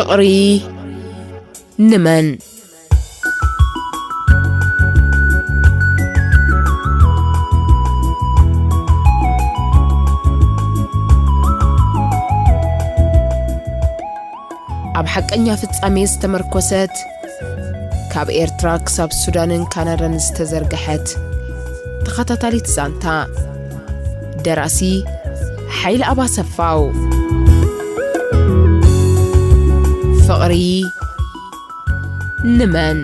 ፍቕሪ ንመን? ኣብ ሓቀኛ ፍጻሜ ዝተመርኮሰት፣ ካብ ኤርትራ ክሳብ ሱዳንን ካናዳን ዝተዘርግሐት ተኸታታሊት ዛንታ። ደራሲ ሓይለ ኣባሰፋው። ፍቕሪ ንመን?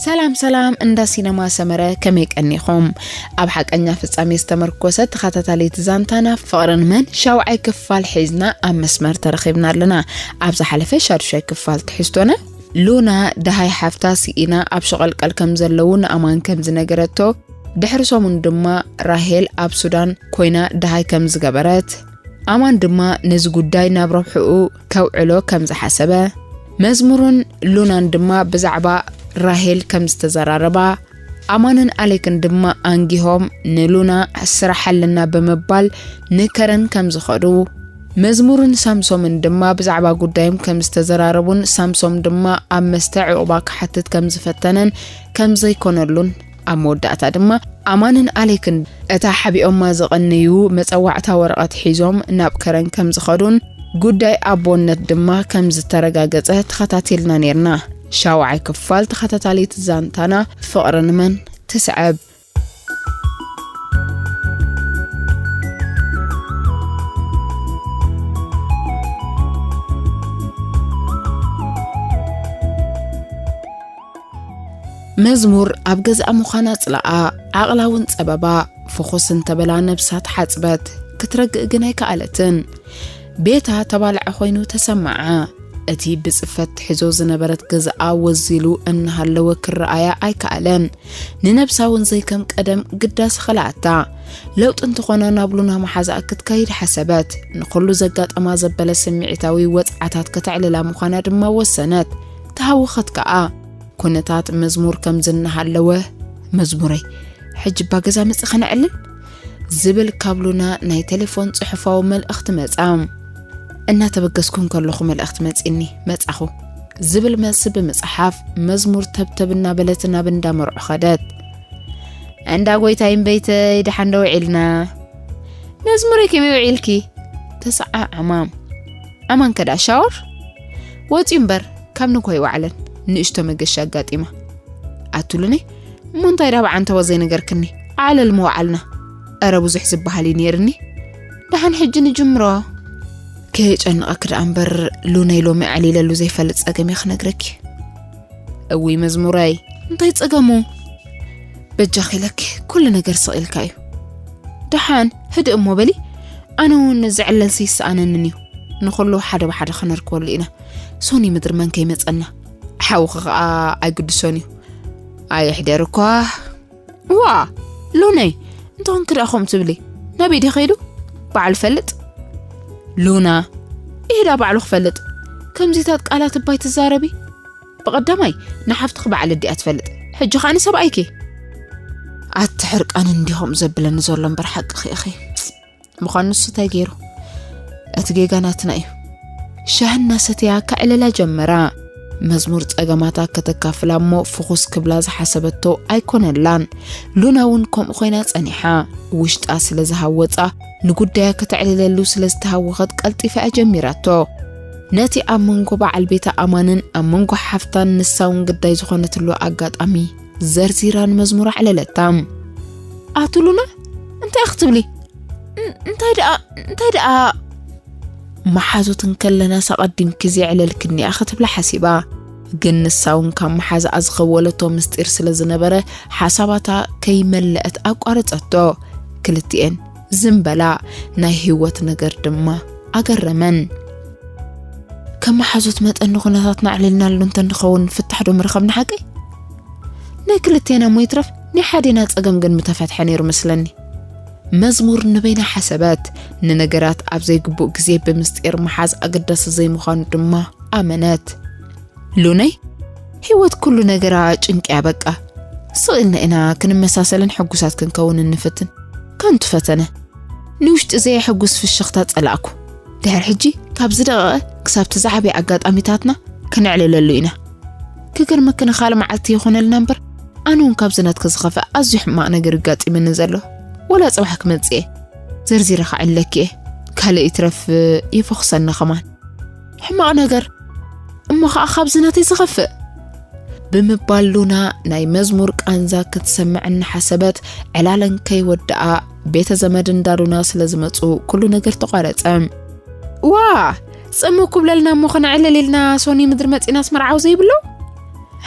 ሰላም ሰላም፣ እንዳ ሲነማ ሰመረ፣ ከመይ ቀኒኹም? ኣብ ሓቀኛ ፍጻሜ ዝተመርኮሰ ተኸታታሊት ዛንታና ፍቕርን መን ሻውዓይ ክፋል ሒዝና ኣብ መስመር ተረኺብና ኣለና። ኣብ ዝሓለፈ ሻዱሻይ ክፋል ትሕዝቶና፣ ሉና ደሃይ ሓፍታ ስኢና ኣብ ሸቐልቀል ከም ዘለዉ ንኣማን ከም ዝነገረቶ፣ ድሕሪ ሰሙን ድማ ራሄል ኣብ ሱዳን ኮይና ደሃይ ከም ዝገበረት፣ ኣማን ድማ ነዚ ጉዳይ ናብ ረብሕኡ ከውዕሎ ከም ዝሓሰበ፣ መዝሙርን ሉናን ድማ ብዛዕባ ራሄል ከም ዝተዘራረባ፣ ኣማንን ኣሌክን ድማ ኣንጊሆም ንሉና ስራሕ ኣለና ብምባል ንከረን ከም ዝኸዱ፣ መዝሙርን ሳምሶምን ድማ ብዛዕባ ጉዳዮም ከም ዝተዘራረቡን ሳምሶም ድማ ኣብ መስተ ዕቑባ ክሓትት ከም ዝፈተነን ከም ዘይኮነሉን፣ ኣብ መወዳእታ ድማ ኣማንን ኣሌክን እታ ሓቢኦማ ዝቐነዩ መጸዋዕታ ወረቐት ሒዞም ናብ ከረን ከም ዝኸዱን ጉዳይ ኣቦነት ድማ ከም ዝተረጋገጸ ተኸታቲልና ኔርና። ሻውዓይ ክፋል ተኸታታሊት ዛንታና ፍቕሪ ንመን ትስዕብ። መዝሙር ኣብ ገዝኣ ምዃና ጽላኣ፣ ዓቕላ እውን ጸበባ፣ ፍኹስ እንተበላ ነብሳ ተሓጽበት፣ ክትረግእ ግን ኣይከኣለትን። ቤታ ተባልዐ ኮይኑ ተሰማዓ። እቲ ብጽፈት ትሕዞ ዝነበረት ገዛኣ ወዚሉ እናሃለወ ክረኣያ ኣይከኣለን። ንነብሳ እውን ዘይከም ቀደም ግዳስ ኸልኣታ። ለውጢ እንተኾነ ናብ ሉና መሓዛኣ ክትከይድ ሓሰበት። ንኹሉ ዘጋጠማ ዘበለ ስምዒታዊ ወጽዓታት ከተዕልላ ምዃና ድማ ወሰነት። ተሃወኸት ከኣ። ኩነታት መዝሙር ከም ዝናሃለወ፣ "መዝሙረይ፣ ሕጂ እባ ገዛ መጺ ኸነዕልል?" ዝብል ካብ ሉና ናይ ቴሌፎን ጽሑፋዊ መልእኽቲ መጻ። እናተበገስኩ እንከለኹ መልእኽቲ መጺኒ፣ መጻኹ፣ ዝብል መልሲ ብምጽሓፍ፣ መዝሙር ተብተብ እናበለት ናብ እንዳ መርዑ ኸደት። "እንዳ ጎይታይ እምበይተይ፣ ደሓን ዶ ውዒልና?" "መዝሙረይ፣ ከመይ ውዒልኪ?" ተሰዓዓማ። "ኣማን ከ ደኣ ሻወር?" "ወጺኡ እምበር፣ ካብ ንግሆ ኣይወዓለን፣ ንእሽቶ መገሻ ኣጋጢማ." "ኣቱሉኒ፣ እሞ እንታይ ደኣ ብዓንተቦ ዘይነገርክኒ? ዓዕለል ምወዓልና። ኣረ ብዙሕ ዝበሃል እዩ ነይርኒ። ደሓን ሕጂ ንጅምሮ። ከየጨንቐኪ ደኣ እምበር፣ ሉነይ ሎሚ ኣዕሊለሉ ዘይፈልጥ ጸገም እየ ክነግረኪ።" "እውይ መዝሙረይ፣ እንታይ ጸገሙ?" "በጃኺ ኢለኪ፣ ኩሉ ነገር ስቕ ኢልካ እዩ። ደሓን ህድእ እሞ በሊ፣ ኣነ እውን ዝዕለልሲ ይሰኣነንን እዩ። ንኹሉ ሓደ ብሓደ ኸነርክበሉ ኢና። ሶኒ ምድሪ መን ከይመጸና፣ ሓውኺ ኸኣ ኣይግድሶን እዩ። ኣይሕደር እኳ። ዋ፣ ሉነይ፣ እንተኾንኪ ደኣ ከምኡ ትብሊ፣ ናበይ ድዩ ከይዱ? ባዕሉ ፈልጥ?" "ሉና፣ ኢሂዳ ባዕሉ ክፈልጥ። ከምዚታት ቃላት እባ ኣይትዛረቢ። ብቐዳማይ፣ ንሓፍትኺ ባዕለ ድያ ትፈልጥ? ሕጂ ኸኣ ንሰብኣይኪ?" ኣቲ ሕርቃን እንዲኹም ዘብለኒ ዘሎ እምበር ሓቅኺ ኢኺ። ምዃኑ ንሱ እንታይ ገይሩ? እቲ ጌጋ ናትና እዩ። ሻሂ እናሰተያ ከዕልላ ጀመራ። መዝሙር ጸገማታ ከተካፍላ እሞ ፍኹስ ክብላ ዝሓሰበቶ ኣይኮነላን። ሉና እውን ከምኡ ኮይና ጸኒሓ። ውሽጣ ስለ ዝሃወጻ ንጉዳያ ከተዕልለሉ ስለ ዝተሃወኸት ቀልጢፋ እያ ጀሚራቶ። ነቲ ኣብ መንጎ በዓል ቤታ ኣማንን ኣብ መንጎ ሓፍታን ንሳ እውን ግዳይ ዝኾነትሉ ኣጋጣሚ ዘርዚራ ንመዝሙር ኣዕለለታ። "ኣቱ ሉና፣ እንታይ ክትብሊ? ን-፣ እንታይ ደኣ፣ እንታይ ደኣ?" "መሓዙት እንከለናስ ኣቐዲምኪ ዘየዕለልክኒ እያ" ክትብላ ሓሲባ። ግን ንሳ እውን ካብ መሓዛኣ ዝኸወለቶ ምስጢር ስለ ዝነበረ፣ ሓሳባታ ከይመለአት ኣቋረጸቶ። ክልቲኤን ዝም በላ። ናይ ህይወት ነገር ድማ ኣገረመን። "ከም መሓዙት መጠን ንኹነታትና ኣዕሊልናሉ እንተንኸውን ፍታሕ ዶ ምረኸብና ሓቀይ? ናይ ክልቴና እሞ ይትረፍ ናይ ሓዴና ጸገም ግን ምተፈትሐ ነይሩ መስለኒ።" መዝሙር ንበይና ሓሰበት። ንነገራት ኣብ ዘይግቡእ ግዜ ብምስጢር ምሓዝ ኣገዳሲ ዘይምዃኑ ድማ ኣመነት። "ሉነይ፣ ህይወት ኩሉ ነገራ ጭንቂ እያ በቃ። ስቕ ኢልና ኢና ክንመሳሰልን ሕጉሳት ክንከውን እንፍትን። ከንቱ ፈተነ። ንውሽጢ ዘየሕጉስ ፍሽኽታ ጸላእኩ። ድሕሪ ሕጂ ካብ ዝደቐቐ ክሳብ እቲ ዝዓበየ ኣጋጣሚታትና ክነዕልለሉ ኢና። ክገርመኪ ንኻልእ መዓልቲ ይኾነልና እምበር፣ ኣነ እውን ካብዚ ናትኪ ዝኸፍእ ኣዝዩ ሕማቕ ነገር ይጋጢመኒ ዘሎ። ወላ ጽባሕ ክመጽእ እየ። ዘርዚረ ከዕልለኪ እየ። ካልእ ይትረፍ ይፈኹሰኒ ከማን። ሕማቕ ነገር እሞ ኸኣ ካብዚ ናተይ ዝኸፍእ። ብምባል ሉና ናይ መዝሙር ቃንዛ ክትሰምዕ እናሓሰበት ዕላለን ከይወድኣ ቤተ ዘመድ እንዳ ሉና ስለ ዝመጹ ኩሉ ነገር ተቋረጸ። ዋ! ጽምው ክብለልና እሞ ክነዕልል ኢልና ሶኒ ምድሪ መጺናስ መርዓዊ ዘይብሎ?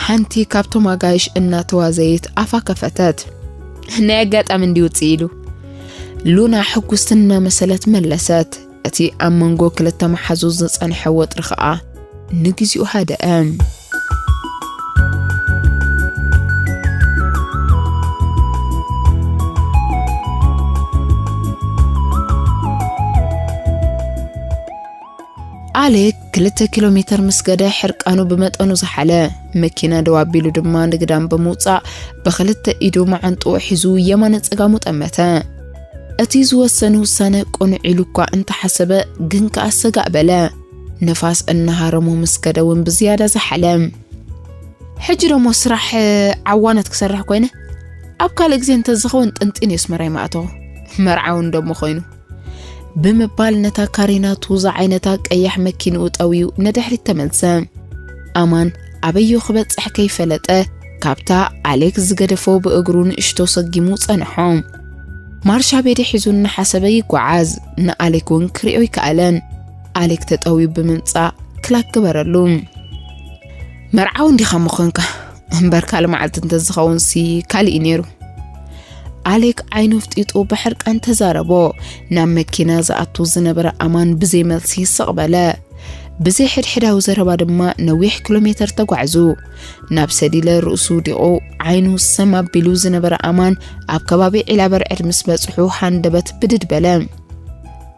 ሓንቲ ካብቶም ኣጋይሽ እናተዋዘየት ኣፋ ከፈተት። ናይ ኣጋጣሚ እንዲ ውጽእ ኢሉ። ሉና ሕጉስቲ እናመሰለት መለሰት። እቲ ኣብ መንጎ ክልተ መሓዙት ዝጸንሐ ወጥሪ ኸኣ ንግዚኡ ሃደአ። ኣሌክ ክልተ ኪሎ ሜተር ምስ ገደ ሕርቃኑ ብመጠኑ ዝሓለ፣ መኪና ደው ኣቢሉ ድማ ንግዳም ብምውጻእ ብኽልተ ኢዱ መዓንጥኡ ሒዙ የማነ ጸጋሙ ጠመተ። እቲ ዝወሰነ ውሳነ ቅኑዕ ኢሉ እኳ እንተሓሰበ፣ ግን ከኣ ሰጋእ በለ። ንፋስ እናሃረሞ ምስ ከደ እውን ብዝያዳ ዝሓለ። ሕጂ ደሞ ስራሕ ዓዋነት ክሰርሕ ኮይነ፣ ኣብ ካልእ ግዜ እንተዝኸውን ጥንጢን እየ ኣስመራ ይመኣተኹ። መርዓ እውን ደሞ ኮይኑ። ብምባል ነታ ካሬናቱ ዝዓይነታ ቀያሕ መኪንኡ ጠውዩ ንድሕሪት ተመልሰ። ኣማን ኣበዮ ክበጽሕ ከይፈለጠ፣ ካብታ ኣሌክ ዝገደፎ ብእግሩ ንእሽቶ ሰጊሙ ጸንሖ። ማርሻ ቤዲ ሒዙ እናሓሰበ ይጓዓዝ። ንኣሌክ እውን ክሪኦ ኣይከኣለን። ኣሌክ ተጠውዩ ብምምጻእ ክላክ ገበረሉ። መርዓዊ እንዲኻ ምኾንካ እምበር ካልእ መዓልቲ እንተዝኸውንሲ ካልእ እዩ ነይሩ። ኣሌክ ዓይኑ ኣፍጢጡ ብሕርቃን ተዛረቦ። ናብ መኪና ዝኣቱ ዝነበረ ኣማን ብዘይ መልሲ ስቕ በለ። ብዘይ ሕድሕዳዊ ዘረባ ድማ ነዊሕ ኪሎ ሜተር ተጓዕዙ። ናብ ሰዲለ ርእሱ ወዲቑ ዓይኑ ሰም ኣቢሉ ዝነበረ ኣማን ኣብ ከባቢ ዒላ በርዕድ ምስ በጽሑ ሃንደበት ብድድ በለ።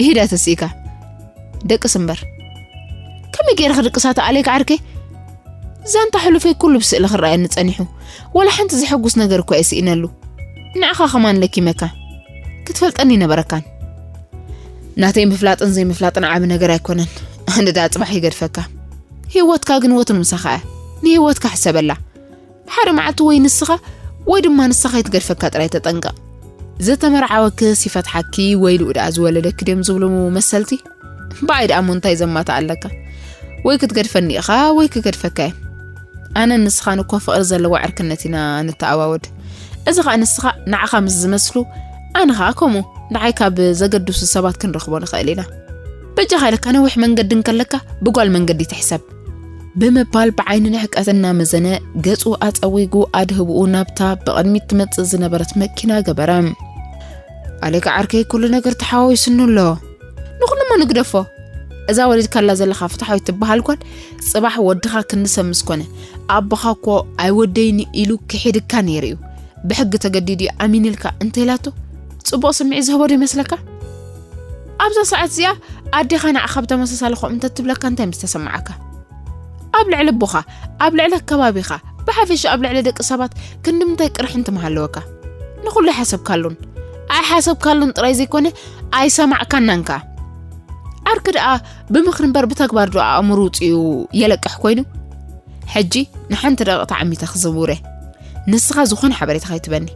ይሂዳ ተስኢካ ደቅስ እምበር። ከመይ ገይረ ክድቅሳ ተኣለይ ዓርከይ? ዛንታ ሕሉፈይ ኩሉ ብስእሊ ክረኣየኒ ጸኒሑ። ዋላ ሓንቲ ዘሐጉስ ነገር እኳ እየ ስኢነሉ። ንዓኻ ከማን ለኪመካ። ክትፈልጠኒ ነበረካን። ናተይ ምፍላጥን ዘይምፍላጥን ዓቢ ነገር ኣይኮነን። ኣነ ደኣ ጽባሕ ይገድፈካ። ህይወትካ ግን ወትሩ ምሳኻ እያ። ንህይወትካ ሕሰበላ። ሓደ መዓልቲ ወይ ንስኻ ወይ ድማ ንሳ ከይትገድፈካ ጥራይ ተጠንቀቕ። ዝተመርዓወክስ ይፈትሓኪ ወይ ኢሉ ደኣ ዝወለደኪ ድዮም ዝብሉ መሰልቲ? ብኣይ ደኣ እሞ እንታይ ዘማታ ኣለካ? ወይ ክትገድፈኒ ኢኻ ወይ ክገድፈካ እየ። ኣነን ንስኻን እኮ ፍቕሪ ዘለዎ ዕርክነት ኢና ንተኣዋወድ። እዚ ኸኣ ንስኻ ንዓኻ ምስ ዝመስሉ፣ ኣነ ኸኣ ከምኡ ንዓይ ካብ ዘገድሱ ሰባት ክንረኽቦ ንኽእል ኢና። በጃኻ ኢለካ ነዊሕ መንገዲ እንከለካ ብጓል መንገዲ ትሕሰብ። ብምባል ብዓይኒ ንዕቀት እናመዘነ ገጹ ኣጸዊጉ ኣድህብኡ ናብታ ብቕድሚት ትመጽእ ዝነበረት መኪና ገበረ። ኣሌክ ዓርከይ ኩሉ ነገር ተሓዋዊሱኒ ኣሎ። ንኹሉማ ንግደፎ። እዛ ወሊድካላ ዘለኻ ፍትሓዊት ትበሃል ጓል ጽባሕ ወድኻ ክንሰብ ምስ ኮነ ኣቦኻ እኮ ኣይወደይኒ ኢሉ ክሒድካ ነይሩ እዩ። ብሕጊ ተገዲዱ እዩ ኣሚንልካ እንተኢላቶ ጽቡቕ ስምዒት ዝህቦ ዶ ይመስለካ? ኣብዛ ሰዓት እዚኣ ኣዴኻ ንዓኻ ብተመሳሳሊ ከምኡ እንተትብለካ እንታይ ምስ ተሰማዓካ? ኣብ ልዕሊ ኣቦኻ፣ ኣብ ልዕሊ ኣከባቢኻ፣ ብሓፈሻ ኣብ ልዕሊ ደቂ ሰባት ክንዲ ምንታይ ቅርሕንቲ ምሃለወካ? ንኹሉ ኣይሓሰብካሉን። ኣይሓሰብካሉን ጥራይ ዘይኮነ ኣይሰማዕካናን ከኣ። ዓርኪ ደኣ ብምኽሪ እምበር ብተግባር ዶ ኣእምሩ ውጽኡ የለቅሕ ኮይኑ? ሕጂ ንሓንቲ ደቂቕ ተዓሚተ ክዝውር እየ። ንስኻ ዝኾነ ሓበሬታ ከይትበኒ።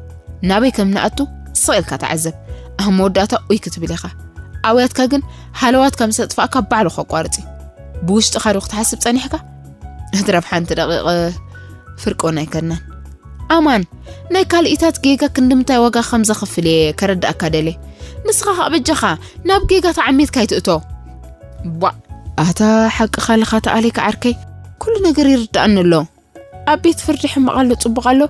ናበይ ከም ንኣቱ ስቕ ኢልካ ተዓዘብ። ኣብ መወዳእታ ኡይ ክትብል ኢኻ። ኣውያትካ ግን ሃለዋትካ ምስ ኣጥፋእካ ባዕሉ ከቋርጽ እዩ። ብውሽጥኻ ዶ ክትሓስብ ጸኒሕካ? እትረፍ ሓንቲ ደቂቕ ፍርቂ እውን ኣይከድናን። ኣማን፣ ናይ ካልኢታት ጌጋ ክንድምታይ ዋጋ ከም ዘኽፍል እየ ከረድኣካ ደልየ። ንስኻ ኸኣ በጃኻ ናብ ጌጋ ተዓሚትካ ኣይትእቶ። ቧእ! ኣታ ሓቅኻ ኣለኻ ተኣለይካ ዓርከይ። ኩሉ ነገር ይርድኣኒ ኣሎ። ኣብ ቤት ፍርዲ ሕማቕ ኣሎ ጽቡቕ ኣሎ፣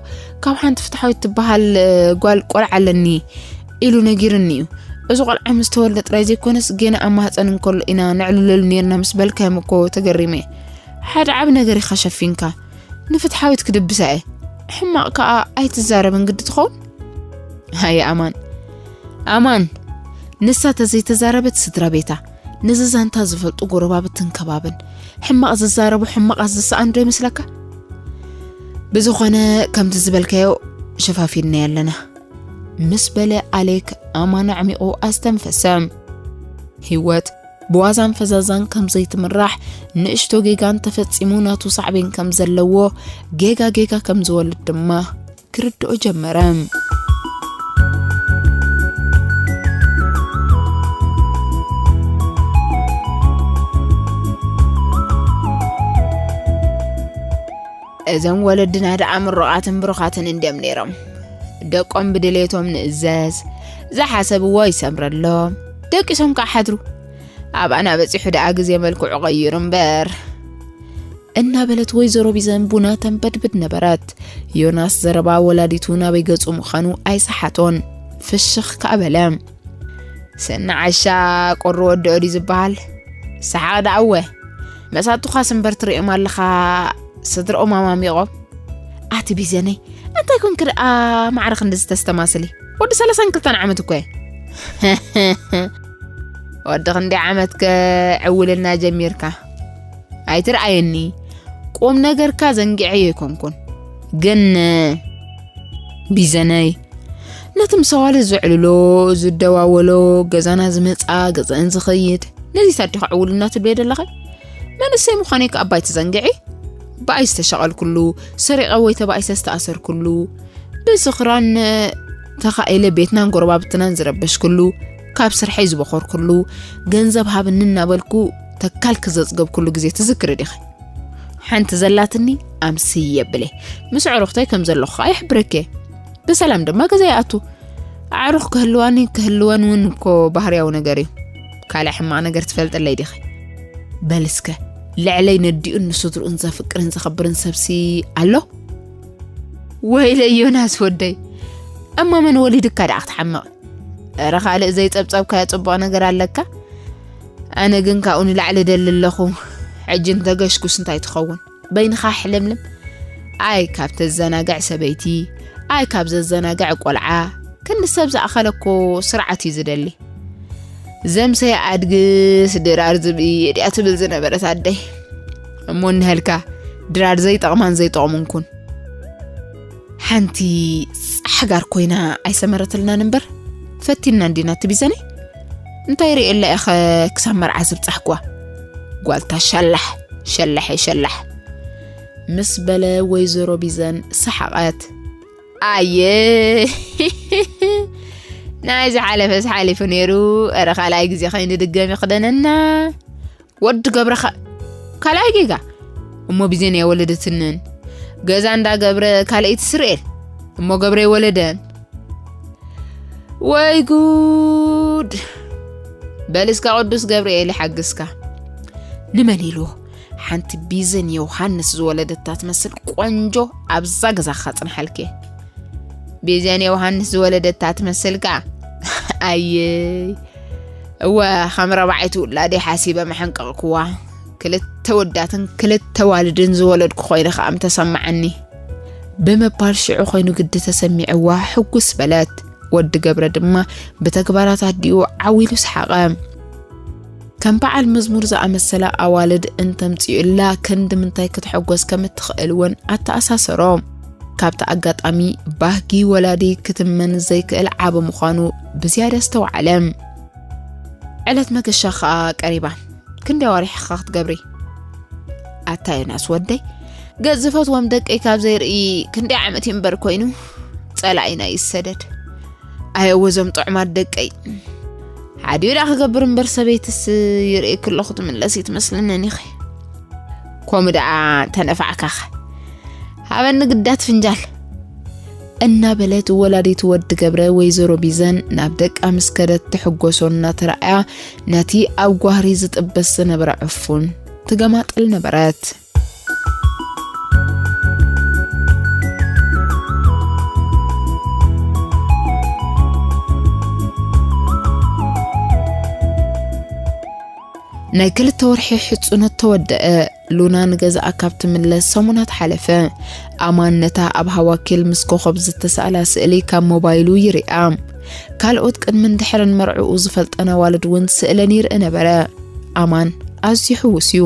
ካብ ሓንቲ ፍትሓዊት ትበሃል እ፣ ጓል ቆልዓ ኣለኒ ኢሉ ነጊሩኒ እዩ። እዚ ቆልዓ ምስ ተወልደ ጥራይ ዘይኮነስ ጌና ኣብ ማህጸን እንከሎ ኢና ነዕልለሉ ኔርና ምስ በልካዮም እኮ ተገሪመ እየ። ሓደ ዓቢ ነገር ኢኻ ሸፊንካ። ንፍትሓዊት ክድብሳ እየ። ሕማቕ ከኣ ኣይትዛረብን ግዲ ትኸውን። ሃየ ኣማን። ኣማን፣ ንሳ ተዘይተዛረበት ስድራ ቤታ፣ ነዚ ዛንታ ዝፈልጡ ጎረባብትን ከባብን፣ ሕማቕ ዝዛረቡ ሕማቓት ዝሰኣኑ ዶ ይመስለካ? ብዝኾነ፣ ከምቲ ዝበልካዮ፣ ሸፋፊንና ያለና ምስ በለ ኣሌክ ኣማን ኣዕሚቑ ኣስተንፈሰ። ህይወት ብዋዛን ፈዛዛን ከም ዘይትምራሕ፣ ንእሽቶ ጌጋ እንተፈጺሙ ናቱ ሳዕቤን ከም ዘለዎ፣ ጌጋ ጌጋ ከም ዝወልድ ድማ ክርድኦ ጀመረ። እዞም ወለድና ደኣ ምሩቓትን ብሩኻትን እንድዮም ነይሮም። ደቆም ብድሌቶም ንእዘዝ፣ ዝሓሰብዎ ይሰምረሎም፣ ደቂሶም ከዓ ሓድሩ። ኣባና በጺሑ ደኣ ግዜ መልክዑ ቀይሩ እምበር። እናበለት ወይዘሮ ቢዘን ቡና ተንበድብድ ነበረት። ዮናስ ዘረባ ወላዲቱ ናበይ ገጹ ምዃኑ ኣይሰሓቶን። ፍሽኽ ከኣ በለ። ሰኒ ዓሻ ቁሪ ወዲ ኦዲ ዝበሃል ሰሓቕ ደኣወ። መሳቱኻስ እምበር ትርእዮም ኣለኻ፣ ስድርኦም ኣማሚቖም። ኣቲ ቢዘነይ፣ እንታይ ኮንክ ደኣ ማዕረ ክንድዚ ተስተማስሊ? ወዲ ሰላሳን ክልተን ዓመት እኮ እየ። ወዲ ክንደይ ዓመትከ ዕውልና ጀሚርካ? ኣይትርኣየኒ። ቁም ነገርካ ዘንጊዐዮ ኣይኮንኩን። ግን ቢዘነይ፣ ነቲ ምስ ኣዋልድ ዘዕልሎ፣ ዝደዋወሎ፣ ገዛና ዝመጻ፣ ገዛእን ዝኸይድ፣ ነዚ ታዲኻ ዕውልና ትብልዮ ዘለኺ? መንእሰይ ምዃነይ ከኣ ባይ ትዘንግዒ? ብኣይ ዝተሸቐልኩሉ፣ ሰሪቐ ወይ ተባኢሰ ዝተኣሰርኩሉ፣ ብስኽራን ተኻኢለ ቤትናን ጎረባብትናን ዝረበሽኩሉ፣ ካብ ስርሐይ ዝበኾርኩሉ፣ ገንዘብ ሃብኒ እናበልኩ ተካል ክዘጽገብኩሉ ግዜ ትዝክሪ ዲኺ? ሓንቲ ዘላትኒ ኣምስየ ብለ። ምስ ኣዕሩኽተይ ከም ዘለኹ ኸኣ ይሕብረኪ እየ። ብሰላም ድማ ገዛ ይኣቱ። ኣዕሩኽ ክህልዋኒ ክህልወን እውን እኮ ባህርያዊ ነገር እዩ። ካልእ ሕማቕ ነገር ትፈልጥለይ ዲኺ? በል እስከ፣ ልዕለይ ነዲኡን ንስድርኡን ዘፍቅርን ዘኽብርን ሰብሲ ኣሎ? ወይለይ ዮናስ ወደይ፣ እማ መን ወሊድካ ደኣ ክትሓምቕ? እረ ካልእ ዘይጸብጸብካዮ ጽቡቕ ነገር ኣለካ? ኣነ ግን ካብኡ ንላዕሊ ደሊ ኣለኹ። ሕጂ እንተገሽኩስ እንታይ ትኸውን? በይንኻ ሕልምልም። ኣይ ካብ ተዘናግዕ ሰበይቲ፣ ኣይ ካብ ዘዘናግዕ ቆልዓ። ክንዲ ሰብ ዝኣኸለ እኮ ስርዓት እዩ ዝደሊ። ዘምሰየ ኣድግስ ድራር ዝብኢ እድያ ትብል ዝነበረት ኣደይ። እሞ እንሀልካ ድራር ዘይጠቕማን ዘይጠቕሙን ኩን። ሓንቲ ጻሕጋር ኮይና ኣይሰመረትልናን እምበር፣ ፈቲና እንዲና ትቢዘኒ። እንታይ ርእየላ ኢኸ ክሳብ መርዓ ዝብጻሕኳ? ጓልታ ሸላሕ፣ ሸላሐይ ሸላሕ። ምስ በለ ወይዘሮ ቢዘን ሰሓቐት። ኣየ፣ ናይ ዝሓለፈስ ሓሊፉ ነይሩ። እረ ካልኣይ ግዜ ከይንድገም ይኽደነና። ወዲ ገብረ ኸ-፣ ካልኣይ ጌጋ። እሞ ቢዘን እያ ወለደትንን። ገዛ እንዳ ገብረ ካልኣይቲ ስርኤል። እሞ ገብረ ይወለደን። ወይ ጉድ! በል እስካ ቅዱስ ገብርኤል ይሓግዝካ። ንመን ኢልዎ? ሓንቲ ቢዘን ዮሃንስ ዝወለደታ ትመስል ቆንጆ ኣብዛ ገዛኻ ጽንሓልኪ። ቢዘን ዮሃንስ ዝወለደታ ትመስልካ? ኣየይ! እወ፣ ከም ረባዒት ውላደይ ሓሲበ መሐንቀቕክዋ። ክልተ ወዳትን ክልተ ዋልድን ዝወለድኩ ኮይነ ከኣ ምተሰማዓኒ። ብምባል ሽዑ ኮይኑ ግዲ ተሰሚዕዋ ሕጉስ በለት። ወዲ ገብረ ድማ ብተግባራት ኣዲኡ ዓው ኢሉ ሰሓቐ። ከም በዓል መዝሙር ዝኣመሰላ ኣዋልድ እንተምጽኡላ ክንዲ ምንታይ ክትሕጎስ ከም እትኽእል እውን ኣተኣሳሰሮ። ካብቲ ኣጋጣሚ ባህጊ ወላዲ ክትመን ዘይክእል ዓቢ ምዃኑ ብዝያዳ ኣስተውዓለ። ዕለት መገሻ ኸኣ ቀሪባ። ክንደይ ኣዋርሕ ኢኻ ክትገብሪ? ኣታ ዮናስ ወደይ፣ ገጽ ዝፈትዎም ደቀይ ካብ ዘይርኢ ክንደይ ዓመት እዩ እምበር ኮይኑ፣ ጸላኢና ይሰደድ። ኣየ ወዞም ጥዑማት ደቀይ። ሓዲኡ ደኣ ክገብር እምበር ሰበይትስ ይርእየኪ ኣለኹ ትምለሲ ትመስለኒ ኢኺ። ከምኡ ደኣ ተነፋዕካኸ። ሃበኒ ግዳት ፍንጃል። እናበለት ወላዲት ወዲ ገብረ ወይዘሮ ቢዘን ናብ ደቃ ምስ ከደት ትሕጎሶ እናተራእያ ነቲ ኣብ ጓህሪ ዝጥበስ ዝነበረ ዕፉን ትገማጥል ነበረት። ናይ ክልተ ወርሒ ሕጹነት ተወደአ። ሉና ንገዛኣ ካብ ትምለስ ሰሙናት ሓለፈ። ኣማን ነታ ኣብ ሃዋኪል ምስ ኮኸብ ዝተሳእላ ስእሊ ካብ ሞባይሉ ይሪኣ። ካልኦት ቅድምን ድሕርን መርዕኡ ዝፈልጠን ኣዋልድ እውን ስእለን ይርኢ ነበረ። ኣማን ኣዝዩ ሕውስ እዩ።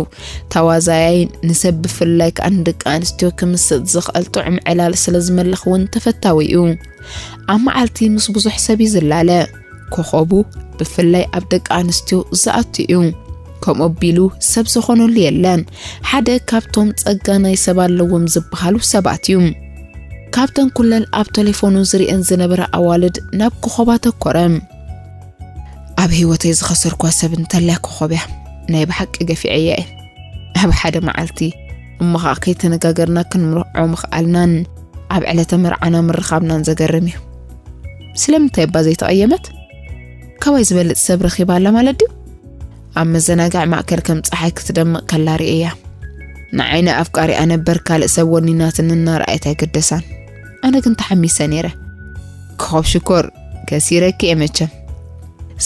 ተዋዛያይ፣ ንሰብ ብፍላይ ከኣ ንደቂ ኣንስትዮ ክምስጥ ዝኽእል ጥዑም ዕላል ስለ ዝመልኽ እውን ተፈታዊ እዩ። ኣብ መዓልቲ ምስ ብዙሕ ሰብ እዩ ዝላለ። ኮኾቡ ብፍላይ ኣብ ደቂ ኣንስትዮ ዝኣቱ እዩ። ከምኡ ኣቢሉ ሰብ ዝኾነሉ የለን። ሓደ ካብቶም ጸጋ ናይ ሰብ ኣለዎም ዝበሃሉ ሰባት እዩ። ካብተን ኩለን ኣብ ቴሌፎኑ ዝርእየን ዝነበረ ኣዋልድ ናብ ኮኾብ ኣተኮረ። ኣብ ህይወተይ ዝኸሰርኳ ሰብ እንተልያ ኮኾብ እያ። ናይ ብሓቂ ገፊዐያ እየ። ኣብ ሓደ መዓልቲ እሞ ኸኣ ከይተነጋገርና ክንምርዖ ምኽኣልናን ኣብ ዕለተ መርዓና ምርኻብናን ዘገርም እዩ። ስለምንታይ እባ ዘይተቐየመት? ካባይ ዝበልጽ ሰብ ረኺባ ኣላ ማለት ድዩ? ኣብ መዘናግዒ ማእከል ከም ጸሓይ ክትደምቕ ከላ ርእየያ። ንዓይ ንኣፍቃሪኣ ነበር ካልእ ሰብ ወኒናትኒ እናረኣየት ኣይገደሳን። ኣነ ግን ተሓሚሰ ነይረ። ኮኾብ ሽኮር፣ ከሲረኪ እየ መቸም።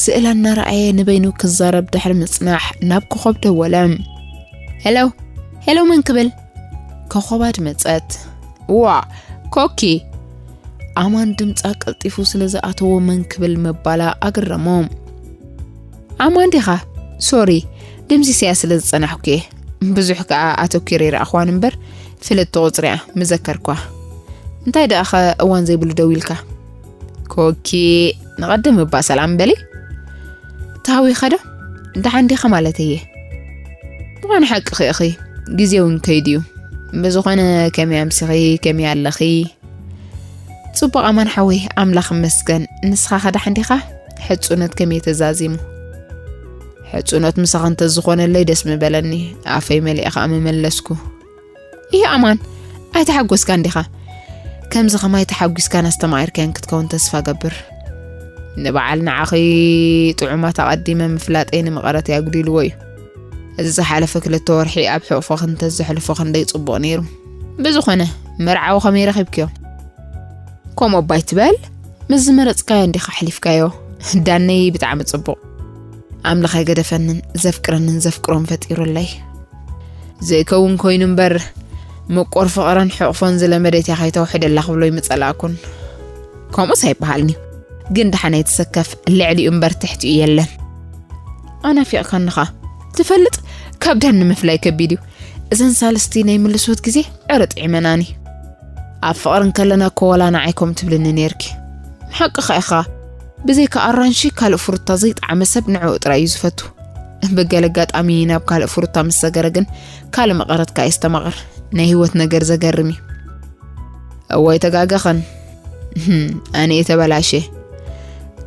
ስእላ እናረኣየ ንበይኑ ክዛረብ ድሕሪ ምጽናሕ ናብ ኮኾብ ደወለ። ሄሎ፣ ሄሎ፣ መን ክብል? ኮኾብ ኣድመጸት። ዋ፣ ኮኪ! ኣማን ድምጻ ቀልጢፉ ስለ ዝኣተዎ መን ክብል ምባላ ኣገረሞ። ኣማን ዲኻ? ሶሪ፣ ድምሲሰያ ስለ ዝጸናሕኩ እየ። ብዙሕ ከኣ ኣተኲረ ይረኣኽዋን እምበር፣ ፍልጥቲ ቁጽሪ እያ፣ ምዘከርኳ። እንታይ ደኣኸ እዋን ዘይብሉ ደዊልካ? ኮኪ፣ ንቐድም እባ ሰላም በሊ። ተሃዊኸ ዶ? ደሓን ዲኻ ማለት እየ። ምዃኑ ሓቅኺ ኢኺ፣ ግዜ እውን ከይዱ እዩ። ብዝኾነ ከመይ ኣምሲኺ፣ ከመይ ኣለኺ? ጽቡቕ ኣማን ሓወይ፣ ኣምላኽ ይመስገን። ንስኻ ከ ደሓን ዲኻ? ሕጹነት ከመይ ተዛዚሙ? ሕጹነት ምሳኻ እንተዝኾነለይ ደስ ምበለኒ፣ ኣፈይ መሊኣ ከኣ ምመለስኩ። እየ ኣማን፣ ኣይተሓጎስካን ዲኻ? ከምዚ ኸማይ ተሓጒስካን ኣስተማቒርካዮን ክትከውን ተስፋ ገብር። ንበዓል ንዓኺ ጥዑማት ኣቐዲመ ምፍላጠይ ንመቐረት ኣጉዲልዎ እዩ። እዚ ዝሓለፈ ክልተ ወርሒ ኣብ ሕቑፎኺ እንተዘሕልፎ ክንደይ ጽቡቕ ነይሩ። ብዝኾነ፣ መርዓዊ ከመይ ረኺብክዮ? ከምኡ እባ ኣይትበል፣ ምስ ዝመረጽካዮ እንዲኻ ኣሕሊፍካዮ። ዳነይ ብጣዕሚ ጽቡቕ። ኣምላኽ ኣይገደፈንን፣ ዘፍቅረንን ዘፍቅሮን ፈጢሩለይ። ዘይከውን ኮይኑ እምበር፣ ምቁር ፍቕርን ሕቑፎን ዝለመደት እያ፣ ከይተውሕደላ ክብሎ ኣይምጸላእኩን። ከምኡስ ኣይበሃልን'ዩ፣ ግን ደሓን ኣይትሰከፍ፣ ልዕሊኡ እምበር ትሕቲኡ የለን። ኣናፊቕካኒ ኸኣ። ትፈልጥ፣ ካብ ዳኒ ምፍላይ ከቢድ እዩ። እዘን ሳልስቲ ናይ ምልሶት ግዜ ዕረ ጥዒመናኒ። ኣብ ፍቕሪ እንከለና እኮ ዋላ ንዓይ ከምኡ ትብልኒ ነይርኪ። ሓቅኻ ኢኻ። ብዘይካ ኣራንሺ ካልእ ፍሩታ ዘይጠዓመ ሰብ ንዕኡ ጥራይ እዩ ዝፈቱ። ብገለ ኣጋጣሚ ናብ ካልእ ፍሩታ ምስ ሰገረ ግን ካልእ መቐረት ከኣ የስተማቕር። ናይ ህይወት ነገር ዘገርም እዩ። እዋይ ተጋገኸን። ህም፣ ኣነ እየ ተበላሸ።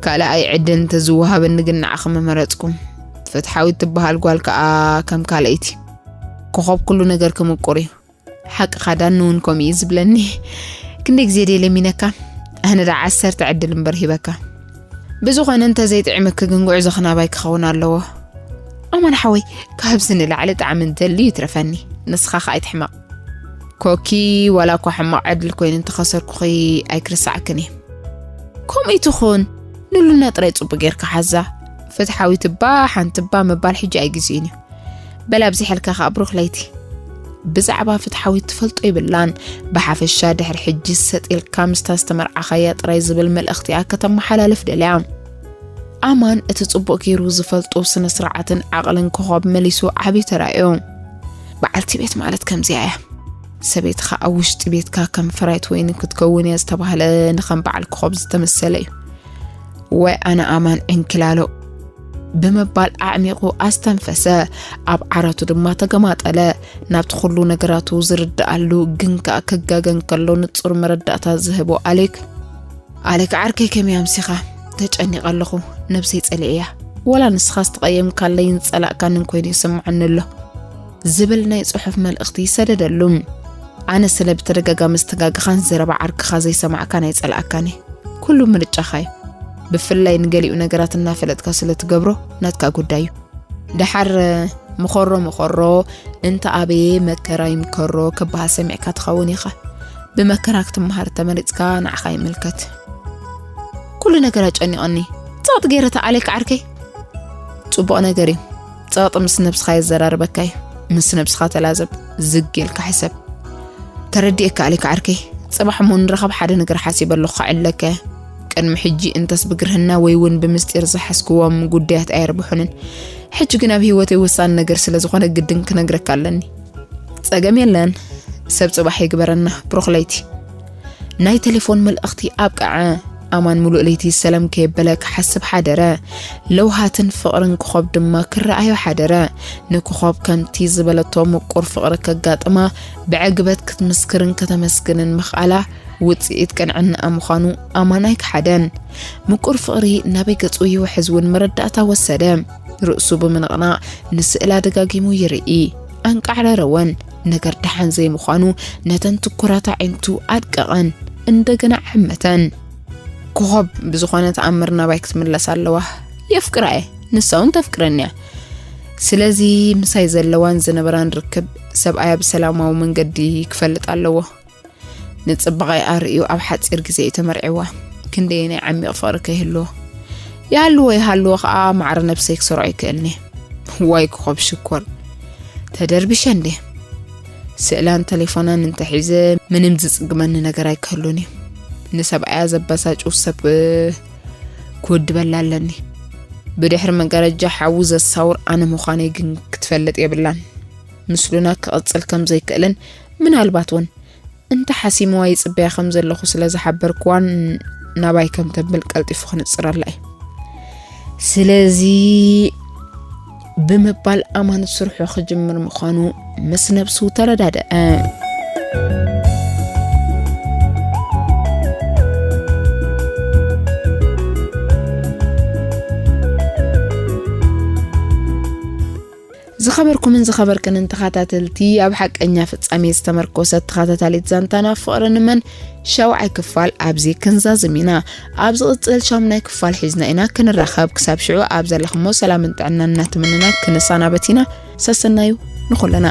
ካልኣይ ዕድል እንተዝወሃበኒ ግን ንዓኺ ምመረጽኩ። ፍትሓዊት ትበሃል ጓል ከኣ ከም ካልኣይቲ። ኮኾብ ኩሉ ነገር ክምቁር እዩ። ሓቅኻ ዳኒ እውን ከምኡ እዩ ዝብለኒ። ክንደይ ግዜ ድየ ለሚነካ? ኣነ ደኣ ዓሰርተ ዕድል እምበር ሂበካ። ብዝኾነ እንተዘይጥዒመኪ ግን ጉዕዞኺ ናባይ ክኸውን ኣለዎ። ኣማን ሓወይ፣ ካብዚ ንላዕሊ ጣዕሚ እንተልዩ ይትረፈኒ። ንስኻ ኸኣ ኣይትሕመቕ። ኮኪ፣ ዋላ እኳ ሕማቕ ዕድል ኮይኑ እንተኸሰርኩኺ ኣይክርስዓክን እየ። ከምኡ ይትኹን፣ ንሉና ጥራይ ጽቡቕ ጌርካ ሓዛ። ፍትሓዊት እባ ሓንቲ እባ ምባል ሕጂ ኣይግዜኡን እዩ። በል ኣብዚሐልካ ኸኣ ብሩኽ ለይቲ። ብዛዕባ ፍትሓዊት ትፈልጦ ይብላን፣ ብሓፈሻ ድሕሪ ሕጂ ሰጥ ኢልካ ምስታ ዝተመርዓኻያ ጥራይ ዝብል መልእኽቲ እያ ከተመሓላልፍ ደልያ። ኣማን እቲ ጽቡቕ ገይሩ ዝፈልጦ ስነ ስርዓትን ዓቕልን ኮኾብ መሊሱ ዓቢ ተራእዮ። በዓልቲ ቤት ማለት ከምዚኣ እያ። ሰበይትኻ ኣብ ውሽጢ ቤትካ ከም ፍራይት ወይኒ ክትከውን እያ ዝተባህለ ንኸም በዓል ኮኾብ ዝተመሰለ እዩ። ወይ ኣነ ኣማን ዕንኪላሎ ብምባል ኣዕሚቑ ኣስተንፈሰ። ኣብ ዓራቱ ድማ ተገማጠለ። ናብቲ ኩሉ ነገራቱ ዝርድኣሉ ግን ከኣ ክጋገ እንከሎ ንጹር መረዳእታ ዝህቦ ኣሌክ፣ ኣሌክ ዓርከይ ከመይ ኣምሲኻ? ተጨኒቐ ኣለኹ። ነብሰይ ጸሊኤያ። ወላ ንስኻ ዝተቐየምካለይን ዝጸላእካንን ኮይኑ ይስምዓኒ ኣሎ። ዝብል ናይ ጽሑፍ መልእኽቲ ይሰደደሉ። ኣነ ስለ ብተደጋጋሚ ዝተጋገኻን ዘረባ ዓርክኻ ዘይሰማዕካን ኣይጸላእካን እየ። ኩሉ ምርጫኻ እዩ። ብፍላይ ንገሊኡ ነገራት እናፈለጥካ ስለ ትገብሮ ናትካ ጉዳይ እዩ። ደሓር ምኸሮ ምኸሮ እንተ ኣበየ መከራ ይምከሮ ክበሃል ሰሚዕካ ትኸውን ኢኻ። ብመከራ ክትመሃር ተመሪጽካ ንዓኻ ይምልከት። ኩሉ ነገር ኣጨኒቐኒ። ጸቕጢ ገይረ ተኣለካ ዓርከይ። ጽቡቕ ነገር እዩ። ጸቕጢ ምስ ነብስኻ የዘራርበካ እዩ። ምስ ነብስኻ ተላዘብ፣ ዝግ ኢልካ ሕሰብ። ተረዲኤካ ኣሌክ ዓርከይ። ጽባሕ እሞ ንራኸብ ሓደ ነገር ሓሲበ ኣለኹ፣ ክዕለካ እየ። ቅድሚ ሕጂ እንተስ ብግርህና ወይ እውን ብምስጢር ዝሓዝክዎም ጉዳያት ኣየርብሑንን። ሕጂ ግን ኣብ ህይወተይ ወሳኒ ነገር ስለ ዝኾነ ግድን ክነግረካ ኣለኒ። ጸገም የለን፣ ሰብ ጽባሕ ይግበረና ብሩኽ ለይቲ። ናይ ቴሌፎን መልእኽቲ ኣብቅዐ። ኣማን ምሉእ ለይቲ ሰላም ከየበለ ክሓስብ ሓደረ። ለውሃትን ፍቕርን ክኾብ ድማ ክረኣዮ ሓደረ። ንክኾብ ከምቲ ዝበለቶ ምቁር ፍቕሪ ከጋጥማ ብዕግበት ክትምስክርን ከተመስግንን ምኽኣላ ውጽኢት ቅንዕናኣ ምዃኑ ኣማን ኣይከሓደን። ምቁር ፍቕሪ ናበይ ገጹ ይውሕዝ እውን መረዳእታ ወሰደ። ርእሱ ብምንቕናቕ ንስእላ ደጋጊሙ ይርኢ። ኣንቃዕረረወን። ነገር ደሓን ዘይምዃኑ ነተን ትኩራት ኣዒንቱ ኣድቀቐን። እንደገና ዓመተን። ኮኾብ ብዝኾነ ተኣምር ናባይ ክትምለስ ኣለዋ። የፍቅራ እየ፣ ንሳ እውን ተፍቅረኒ እያ። ስለዚ ምሳይ ዘለዋን ዝነበራን ርክብ ሰብኣያ ብሰላማዊ መንገዲ ክፈልጥ ኣለዎ። ንጽባቐኣ ርእዩ ኣብ ሓጺር ግዜ እዩ ተመርዒዋ። ክንደየናይ ዓሚቕ ፍቕሪ ከይህልዎ። ይሃልዎ ይሃልዎ ኸኣ ማዕረ ነብሰይ ክሰርዖ ይክእልኒ። ዋይ ኮኾብ ሽኮር። ተደርቢሸ እንዴ? ስእላን ቴሌፎናን እንተሒዘ ምንም ዝጽግመኒ ነገር ኣይክህሉን እዩ። ንሰብኣያ ዘበሳጩ ሰብ ክውድበላ ኣለኒ። ብድሕሪ መጋረጃ ሓዊ ዘሳውር ኣነ ምዃነይ ግን ክትፈልጥ የብላን። ምስሉና ክቕጽል ከም ዘይክእልን ምናልባት እውን እንተ ሓሲምዋ ይጽበያ ከም ዘለኹ ስለ ዝሓበርክዋን ናባይ ከም ተብል ቀልጢፉ ክንጽረላ እዩ። ስለዚ ብምባል ኣማን ስርሑ ክጅምር ምዃኑ ምስ ነብሱ ተረዳደአ። ዝኸበርኩምን ዝኸበርክንን ተኸታተልቲ፣ ኣብ ሓቀኛ ፍጻሜ ዝተመርኮሰት ተኸታታሊት ዛንታና ፍቕሪ ንመን ሻውዓይ ክፋል ኣብዚ ክንዛዝም ኢና። ኣብ ዝቕጽል ሻሙናይ ክፋል ሒዝና ኢና ክንራኸብ። ክሳብ ሽዑ ኣብ ዘለኹሞ ሰላምን ጥዕናን እናተመነና ክንሰናበት ኢና። ሰሰናዩ ንኹልና።